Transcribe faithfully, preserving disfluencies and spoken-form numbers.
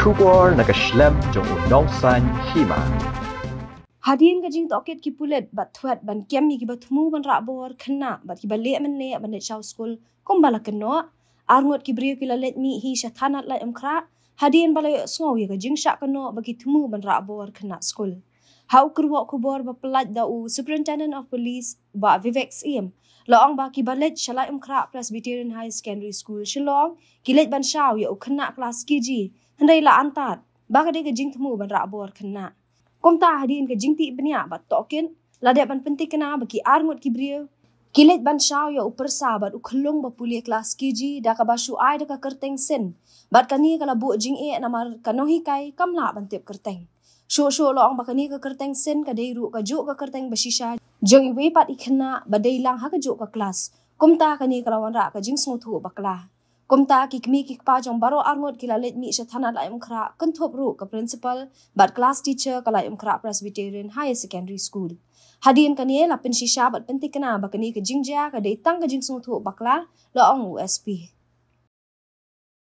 Khubor na ka shlem jong u nongsan hima. Hadien ka jingtohkit ki pulit bad thwet ban kem ïa kiba thmu ban rah bor khynnah bad kiba leh mynleh ban leit shaw skul kumba la kynnoh, arngut ki briew ki la leit mih hi sha thanat Laitumkhrah hadien ba la ïohsngew ïa ka jingshah kynnoh ba ki thmu ban rah bor khynnah skul. Ha u kyrwoh khubor ba pyllait da u Superintendent of Police, Bah Vivek Syiem, la ong ba kiba leit sha Laitumkhrah Presbyterian Higher Secondary School Shillong ki leit ban shaw ïa u khynnah klas K G, hynrei la antad ba ka dei ka jingthmu ban rah bor khynnah. Kumta hadien ka jingtih bniah bad tohkit, la dep ban pyntikna ba ki arngut ki briew ki leit ban shaw ïa u pyrsa bad u khyllung ba pule klas K G da kaba shu ai da ka kyrteng Sin, bad kane ka la buh jingeh namar ka nonghikai kam lah ban tip kyrteng. Shuh shuh la ong ba kane ka kyrteng Sin ka dei ruh kajuh ka kyrteng ba shisha jong iwei pat i khynnah ba dei lang ha kajuh ka klas. Kumta kane ka la wanrah ka jingsngewthuh bakla. Kumta ki kmie ki kpa jong baroh arngut ki la leit mih sha thanat Laitumkhrah, kynthup ruh ka principal bad class teacher ka Laitumkhrah Presbyterian Higher Secondary School. Hadien kane la pynshisha bad pyntikna ba kane ka jingjia ka dei tang ka jingsngewthuh bakla, la ong u S P.